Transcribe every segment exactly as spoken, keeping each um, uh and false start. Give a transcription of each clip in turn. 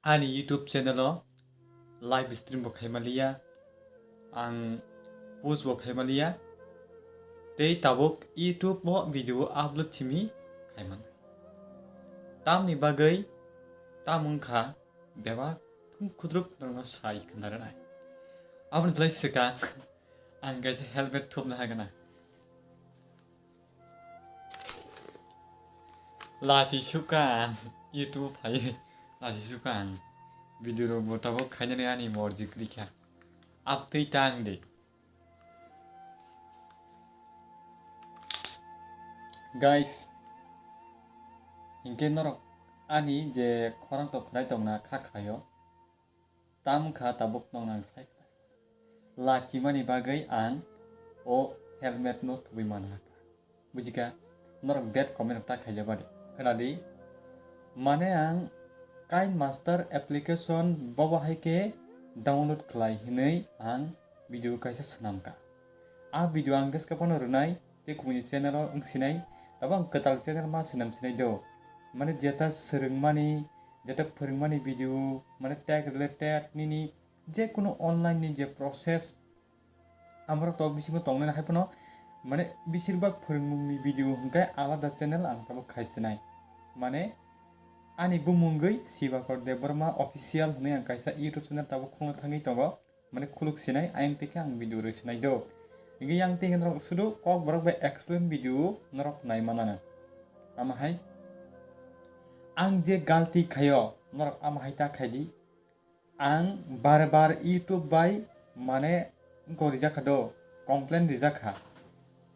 Ani YouTube channel o live stream bo khaimaliya, ang post bo khaimaliya, tei tabuk YouTube o video upload simi khaiman. Tamni bagwi tam wngkha bebak thung khudruk norokno sai khna rwnai. Aboni thlai swkang ang kaisa helmet thupna hai gana. Lachi suka ang YouTube phai lachi suka ang video rok bo tabuk khainani ani morji kwrwi kha. Abtwi tang de. Guys, hinkhe norok ani je khorang tok khlai tongna kha khaio. Tam kha tabuk nong nang sai khlai. Lachimani bagwi ang o helmet no thubui man ha kha. Bujikha, norok bad comment ta khaijak badi. Khwnadi, mane ang KineMaster application bobo hai khe download khlai hinwi ang video kaisa swnam kha. A video ang bwskang phano rwnai, tei kumuni channel o wng sinai, tabuk ang kwtal channel ma swnam sinai do. Mane jeta swrwngmani, jeta phwrwngmani video, mane tech related nini je kunu online ni je process, amorok to bisingo tongnai hai phano, mane bisirbak phwrwngmungni video hwnkhe alada channel ang tabuk khai sinai. Mane ani bumungwi Sibakor Debbarma Official hwnwi ang kaisa YouTube channel tabuk khulna thangwi tongo. Mane khuluk sinai, ayang tei khe ang video rwi sinai do. Hingke yang tei khe norok sudu kok borok bai explain video norok nai manana. Ama hai ang je galti khayo, norok ama hai ta khai di. Ang bar bar YouTube bai mane wngkok rijak kha do, complain rijak kha.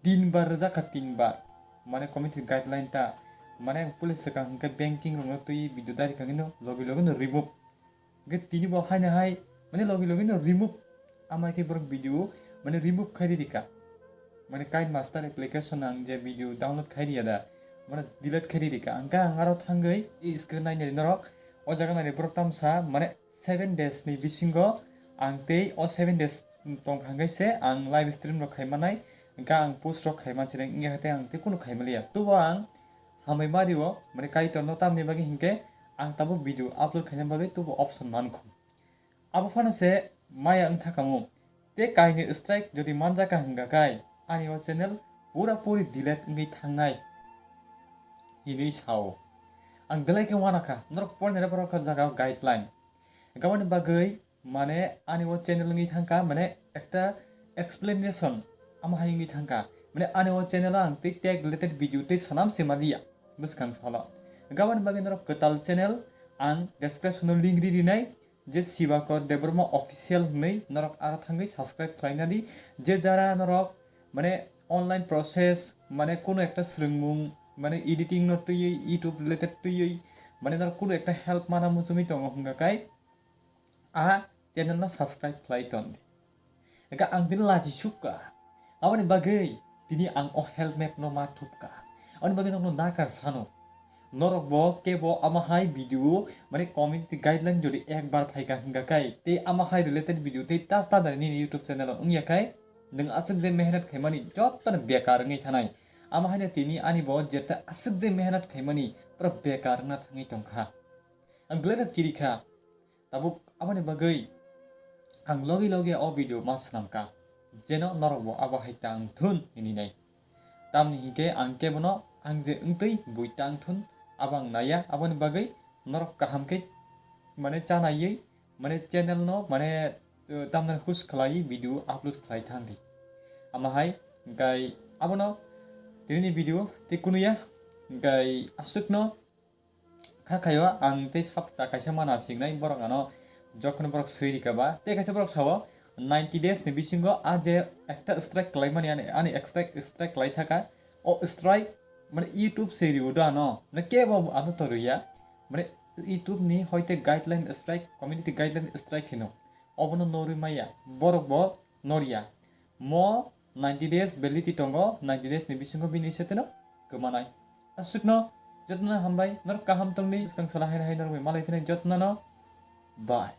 Tin bar rijak kha, tin bar. Mane community guideline ta, mane ang police swkang hwnkhe banking rokno twi video dari kha hino logi logi no remove. Hwnkhe tini bo haino hai, mane logi logi no remove. Ama khe borok video, mane remove khai rika. Mane KineMaster application ang je video download khai riya da, mane delete khai rika. Hwnkhe ang aro thangwi i screen nainai norok, o jaga nainai borok tamsa, mane seven days ni bisingo ang tei o seven days tong hwnkhe se ang live stream rok khai manai, hwnkhe ang post rok khai mansinai, wngya khe tei ang tei kunu khai manliya. Tubo ang hambai ma rio, mane Kaitor no tamni bagwi hinkhe ang tabuk video upload khaina bagwi tubo option mankhu. Abo phano se maya wng thakamu. Tei kainwi strike jodi manjak kha hwnkha khai ani o channel pura puri delete wngwi thangnai hinwi sao. Ang belai khe uanakha, norok pornai rok borok kha jaga o guideline. Gaboni bagwi mane ani o channel wngwi thangkha, mane ekta explanation ama hai wngwi thangkha. Mane ani o channel o ang tei tech related video tei sanam se manliya bwskang salo. Gaboni bagwi norok kwtal channel ang description o link ri rinai, je Sibakor Debbarma Official hwnwi norok aro thangwi subscribe khlaina di. Je jara norok mane online process, mane kunu ekta swrwngmung, mane editing no twiwi, YouTube related twiwi, mane norok kunu ekta help mana muchungwi tongo hwnkha khai, a channel no subscribe khlai ton di. Eka ang tini lachi sukka. Aboni bagwi tini ang o helmet no ma thupka. Aboni bagwi nokno nakar sano. Norok bo kebo ama hai video, mane community guideline jodi ekbar phaika hwnkha khai, tei ama hai related video tei tas ta nini YouTube channel o wngya khai, nwng aswk je mehnat khaimani joto no bekar wngwi thanai. Ama haino tini ani bo jeta aswk je mehnat khaimani pura bekar wngna thangwi tongkha. Ang belai no kiri kha. Tabuk aboni bagwi ang logi logi o video ma swnam kha, jeno norok bo abo hai tang thun hini nai. Tamni hinkhe ang kebono ang je wngtwi bui tang thun abo ang naiya, aboni bagwi norok kaham khe mane chanaiwi mane channel no mane, uh, tamni hus khlaiwi video upload khlai thang di. Ama hai hwnkhe abono tini video tei kunuya hwnkhe aswkno kha khaio ang tei sapta kaisa mana singnai borok ano jokhon borok swi rika ba tei kaisa borok sao ninety days ni bisingo a je ekta strike khlaimani ani, ani strike, strike khlai thaka o strike mane YouTube se rio do ano mane kebo ano to riya mane YouTube ni hoite guideline strike, community guideline strike hino obono norwi maya borok bo norya mo ninety days validity tongo ninety days ni bisingo bini seteno kwmanai. Aswkno jotono hambai, norok kaham tongdi, swkang sala haino hai norok bai malai phinai jotono no bye.